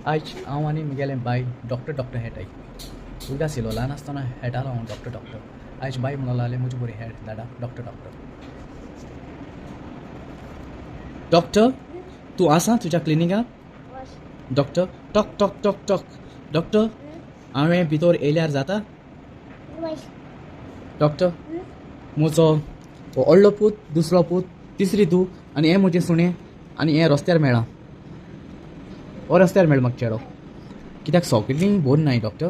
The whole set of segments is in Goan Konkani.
आयज हांव आनी म्हगेलें बाय डॉक्टर डॉक्टर हेटाय. उडगास येयलो ल्हान आसतना हेटालो हांव डॉक्टर डॉक्टर. आयज बाय म्हणूंक लागलें म्हजे बरी हेड दादा डॉक्टर डॉक्टर. डॉक्टर तूं आसा तुज्या क्लिनिकाक? Doctor talk talk talk talk. Doctor हांवें भितर येयल्यार जाता? डॉक्टर म्हजो हो व्हडलो पूत, दुसरो पूत, तिसरी धूव आनी हें म्हजें सुणें आनी हें रस्त्यार मेळ्ळां. हो रस्त्यार मेळ्ळो म्हाका चेडो. कित्याक सगळीं बरी नाय डॉक्टर.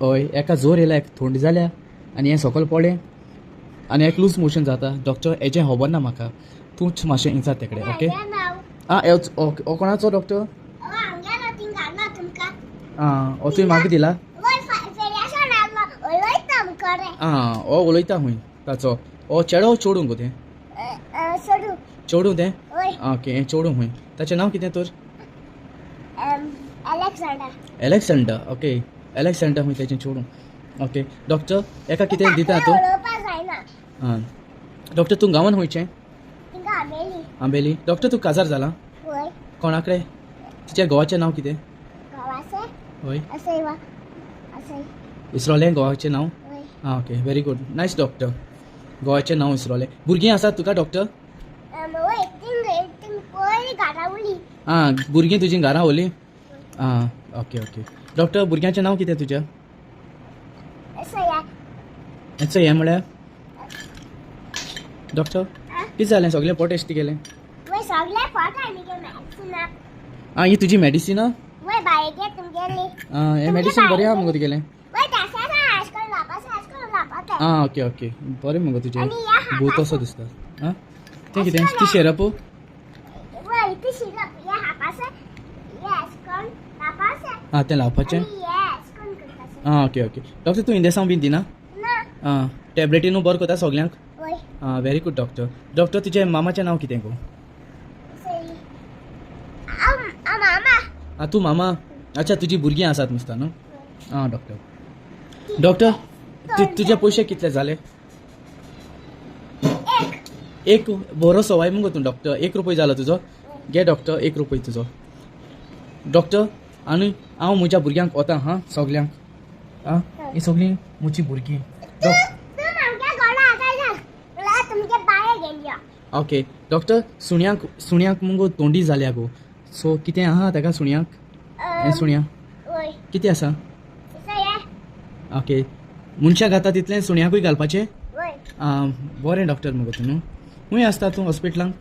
हय एका जोर येयला, एक थंडी जाल्या आनी हें सकयल पडलें आनी एक लूज मोशन जाता. डॉक्टर हेजें खबर ना म्हाका, तूंच मातशें इंचार तेकडे. ओके आं ओके. हो कोणाचो डॉक्टर? आं हो तुवें म्हाका दिला? आं हो उलयता खंय ताचो. हो चेडो चेडूं गो तें? चेडूं तें? ओके हें चेडूं खंय. ताचें नांव कितें तर? एलेक्सांडर. ओके एलेक्सांडर खंय तेचें चेडूं. ओके डॉक्टर एका कितें दिता तूं? आं डॉक्टर तूं गांवान खंयचें? आंबेली. डॉक्टर तूं काजार जाला? कोणा कडेन? तिच्या घोवाचें नांव कितें? हय इसरोलें घोवाचें नांव? आं okay very good nice doctor. घोवाचें नांव इसरोलें. भुरगीं आसात तुका डॉक्टर? आं भुरगीं तुजीं घरा उरलीं? आं ओके ओके. डॉक्टर भुरग्यांचें नांव कितें तुजें? हें हें म्हळ्यार डॉक्टर कितें जालें? सगळें पोट एश्ट गेलें? आं ही तुजी मेडिसिना? आं हें मेडिसीन बरें आहा मुगो तुगेलें? आं ओके ओके बरें मुगो तुजें. भूत असो दिसता. आं तें कितें? ती सिरप? आं तें लावपाचें? आं ओके ओके. डॉक्टर तूं इंजेसांव बीन दिना? आं टॅबलेटी न्हू बरो करता सगल्यांक? आं व्हेरी गुड डॉक्टर. डॉक्टर तुजें मामाचें नांव कितें गो? आं तूं मामा? अच्छा तुजी भुरगीं आसात नुस्ता न्हू? आं डॉक्टर. डॉक्टर तुजे पयशे कितले जाले? एक. बरो सवाय मुगो तूं डॉक्टर. 1 रुपय जालो तुजो? घे डॉक्टर 1 रुपय तुजो. डॉक्टर आनी हांव म्हज्या भुरग्यांक वता हां सगल्यांक. आं हीं सगळीं म्हजी भुरगीं. ओके डॉक्टर सुण्यांक सुण्यांक मुगो तोंडी जाल्या गो, सो कितें आहा ताका सुण्यांक? हें सुण्या कितें आसा? ओके मनशाक घाता तितलें सुण्यांकूय घालपाचें? आं बरें डॉक्टर मुगो तूं न्हू. खंय आसता तूं हॉस्पिटलांक?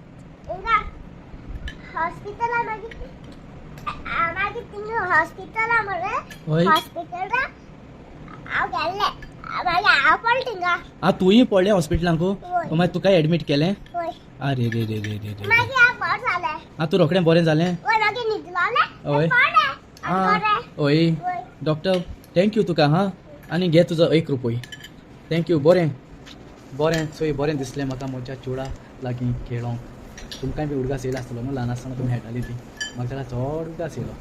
आं तूंय पडलें हॉस्पिटलांक? मागीर तुकाय एडमीट केलें? अरे रे रे रे रे रे. आं तूं रोखडें बरें जालें? हय आं हय डॉक्टर thank you तुका. हां आनी घे तुजो 1 रुपय. Thank you. बरें बरें सोय बरें दिसलें म्हाका म्हज्या चेडा लागीं खेळोंक. तुमकांय बी उडगास येयला आसतलो न्हू ल्हान आसतना तुमी खेळटाली ती. म्हाका जाल्यार चड उडगास येयलो.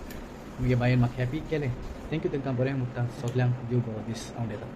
म्हगे बायन म्हाका हॅपी केलें. Thank you तांकां. बरें म्हणटा सगल्यांक. देव बरो दीस आवडटा.